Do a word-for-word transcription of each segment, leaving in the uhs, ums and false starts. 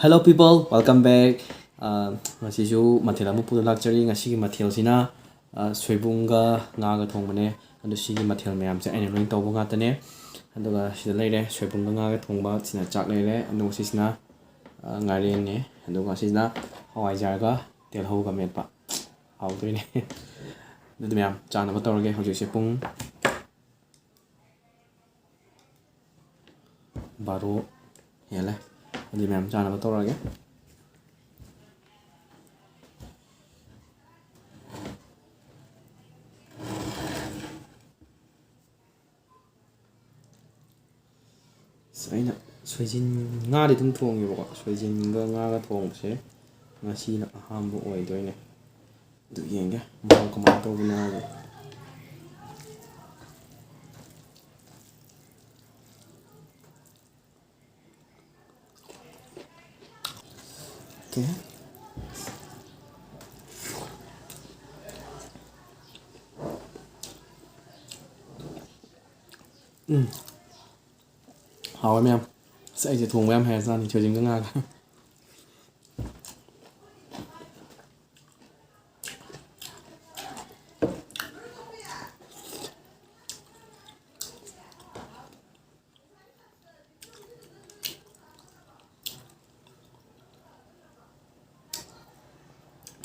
Hello people, welcome back. ꯑ, ꯉꯁꯤꯁꯨ ꯃꯊꯦꯜ ꯑꯃ ꯄꯨꯔ ꯂꯥꯛꯆꯔꯤ꯫ ꯉꯁꯤꯒꯤ ꯃꯊꯦꯜꯁꯤꯅ, ꯑ, ꯁꯣꯏꯕꯨꯝꯒ ꯉꯥꯒ ꯊꯣꯡꯕꯅꯦ꯫ ꯑꯗꯣ ꯁꯤꯒꯤ ꯃꯊꯦꯜ ꯃꯌꯥꯝꯁꯦ ꯑꯩꯅ ꯂꯣꯏ ꯇꯧꯕ ꯉꯥꯛꯇꯅꯦ꯫ ꯑꯗꯨꯒ ꯁꯤꯗ ꯂꯩꯔꯦ ꯁꯣꯏꯕꯨꯝꯒ ꯉꯥꯒ ꯊꯣꯡꯕ, ꯁꯤꯅ ꯆꯥꯛ ꯂꯩꯔꯦ꯫ ꯑꯗꯨꯒ ꯁꯤꯁꯤꯅ, ꯑ, ꯉꯥꯔꯦꯟꯅꯦ꯫ ꯑꯗꯨꯒ ꯁꯤꯁꯤꯅ ꯍꯋꯥꯏꯖꯥꯔꯒ ꯇꯤꯜꯍꯧꯒ ꯃꯦꯠꯄ꯫ ꯍꯥꯎꯗꯣꯏꯅꯦ꯫ ꯑꯗꯨꯗꯤ ꯃꯌꯥꯝ ꯆꯥꯅꯕ ꯇꯧꯔꯒꯦ꯫ ꯍꯧꯖꯤꯛꯁꯦ ꯄꯨꯡ ꯕꯥꯔꯣ ꯍꯦꯜꯂꯦ꯫ ꯑꯗꯨꯗꯤ ꯃꯌꯥꯝ ꯆꯥꯅꯕ ꯇꯧꯔꯒꯦ꯫ ꯑꯁ, ꯑꯩꯅ ꯁꯣꯏꯖꯤꯟ, ꯉꯥꯗꯤ ꯑꯗꯨꯝ ꯊꯣꯡꯉꯦꯕꯀꯣ, ꯁꯣꯏꯖꯤꯟꯒ ꯉꯥꯒ ꯊꯣꯡꯕꯁꯦ ꯉꯁꯤꯅ ꯑꯍꯥꯟꯕ ꯑꯣꯏꯗꯣꯏꯅꯦ꯫ ꯑꯗꯨ ꯌꯦꯡꯒꯦ, ꯃꯍꯥꯎ ꯀꯃꯥꯏꯅ ꯇꯧꯕꯅꯣ ꯍꯥꯏꯕ꯫ Okay. ꯎꯝ꯫ ꯍꯥꯎꯋꯦ ꯃꯌꯥꯝ꯫ ꯑꯁ, ꯑꯩꯁꯦ ꯊꯣꯡꯕ ꯌꯥꯝ ꯍꯩꯔꯖꯥꯠꯅꯤ, ꯁꯣꯏꯖꯤꯟꯒ ꯉꯥꯒ꯫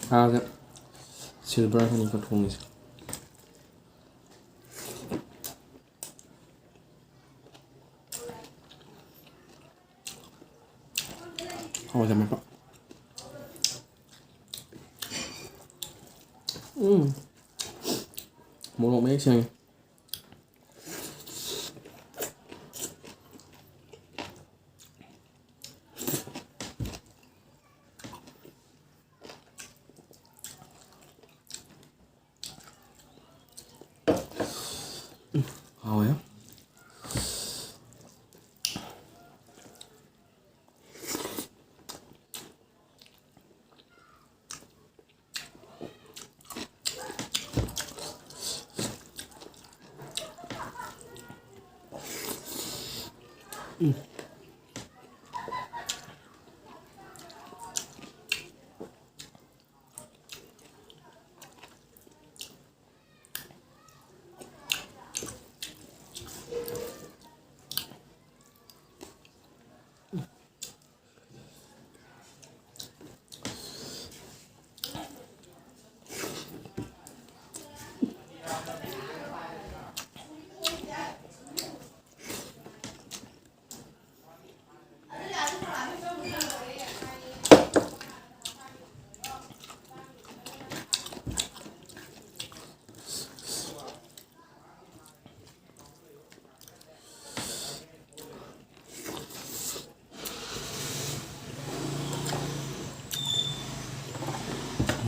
ꯁꯥꯁꯦ silver ꯈꯛꯅꯤꯀꯣ ꯊꯣꯡꯉꯤꯁꯦ꯫ ꯍꯋꯥꯏꯖꯥꯔ ꯃꯦꯠꯄ꯫ ꯎꯝ꯫ ꯃꯣꯔꯣꯛ ꯃꯌꯦꯛ ꯁꯦꯡꯉꯦ꯫ ꯎꯝ, ꯍꯥꯎꯋꯦ꯫ ꯎꯝ꯫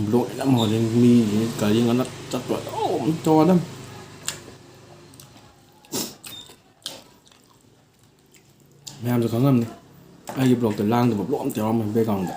Vlog ꯌꯥꯝ ꯍꯧꯔꯦ, ꯃꯤ ꯒꯥꯔꯤ ꯉꯟꯅ ꯆꯠꯄ ꯑꯗꯨꯝ ꯇꯧꯔ ꯑꯗꯨꯝ꯫ ꯃꯌꯥꯝꯁꯨ ꯈꯪꯉꯝꯅꯤ, ꯑꯩꯒꯤ vlogꯇ ꯂꯥꯡꯗꯕ vlog ꯑꯝꯇ ꯌꯥꯎꯔꯝꯃꯣꯏ backgroundꯗ꯫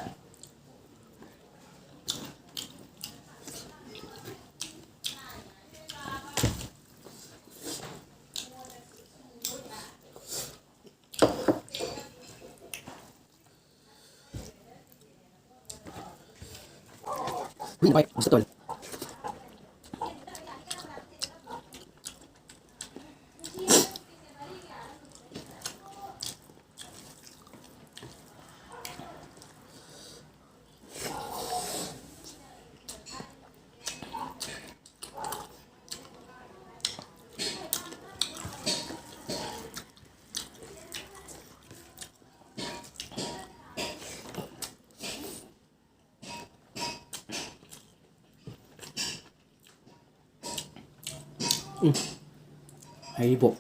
ꯎꯝ꯫ ꯍꯩꯔꯤꯕꯣꯞ꯫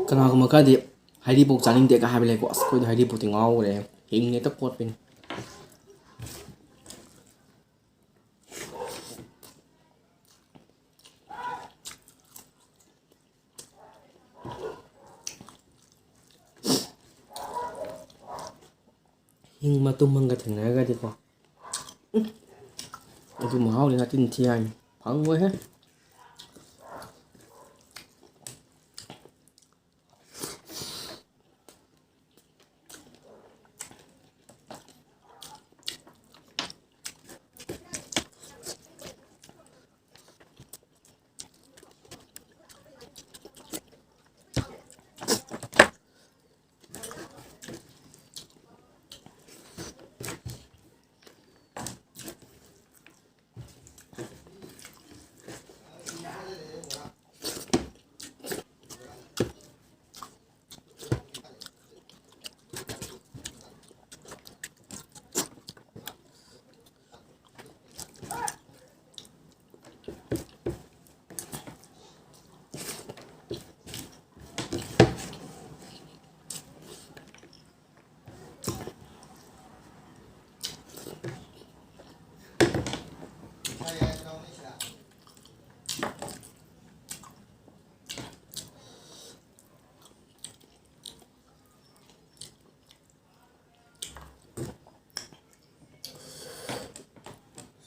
ꯀꯅꯥꯒꯨꯝꯕ ꯈꯔꯗꯤ ꯍꯩꯔꯤꯕꯣꯞ ꯆꯥꯅꯤꯡꯗꯦꯒ ꯍꯥꯏꯕ ꯂꯩꯀꯣ꯫ ꯑꯁ, ꯑꯩꯈꯣꯏꯗꯤ ꯍꯩꯔꯤꯕꯣꯞꯇꯤ ꯉꯥꯎꯈ꯭ꯔꯦ, ꯍꯤꯡꯅ ꯍꯦꯛꯇ ꯀꯣꯠꯄꯤꯅꯤ꯫ ꯍꯤꯡ ꯃꯇꯨꯝ ꯑꯃꯒ ꯊꯦꯡꯅꯔꯒꯗꯤꯀꯣ, ꯎꯝ, ꯑꯗꯨ ꯃꯍꯥꯎꯗꯤ ꯉꯥꯇꯤꯟ ꯊꯤ ꯍꯥꯏꯅꯤ, ꯐꯪꯉꯣꯏꯍꯦ꯫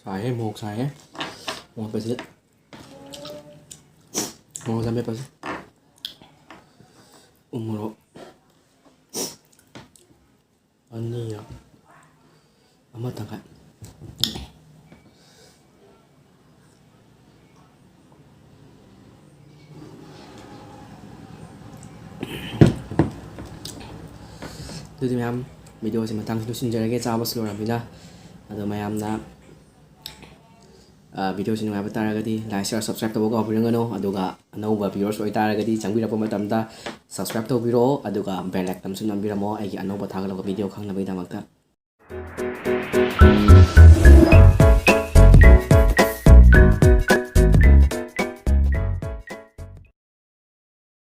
ꯁꯥꯏꯍꯦ, ꯃꯣꯔꯣꯛ ꯁꯥꯏꯍꯦ꯫ ꯃꯣꯔꯣꯛ ꯃꯦꯠꯄꯁꯦ, ꯃꯣꯔꯣꯛ ꯃꯦꯠꯄꯁꯦ꯫ ꯎ ꯃꯣꯔꯣꯛ ꯑꯅꯤꯔ ꯑꯃ ꯇꯪꯈꯥꯏ꯫ ꯑꯗꯨꯗꯤ ꯃꯌꯥꯝ, videoꯁꯦ ꯃꯇꯥꯡꯁꯤ ꯂꯣꯏꯁꯤꯟꯖꯔꯒꯦ, ꯆꯥꯕꯁꯨ ꯂꯣꯏꯔꯕꯅꯤꯅ꯫ ꯑꯗꯣ ꯃꯌꯥꯝꯅ videoꯁꯤ ꯅꯨꯡꯉꯥꯏꯕ ꯇꯥꯔꯒꯗꯤ like, share, subscribe ꯇꯧꯕ ꯀꯥꯎꯕꯤꯔꯝꯒꯅꯨ꯫ ꯑꯗꯨꯒ ꯑꯅꯧꯕ viewers ꯑꯣꯏꯇꯥꯔꯒꯗꯤ ꯆꯪꯕꯤꯔꯛꯄ ꯃꯇꯝꯗ subscribe ꯇꯧꯕꯤꯔꯛꯑꯣ, ꯑꯗꯨꯒ bell iconꯁꯨ ꯅꯝꯕꯤꯔꯝꯃꯣ ꯑꯩꯒꯤ ꯑꯅꯧꯕ ꯊꯥꯒꯠꯂꯛꯄ video ꯈꯪꯅꯕꯒꯤꯗꯃꯛꯇ꯫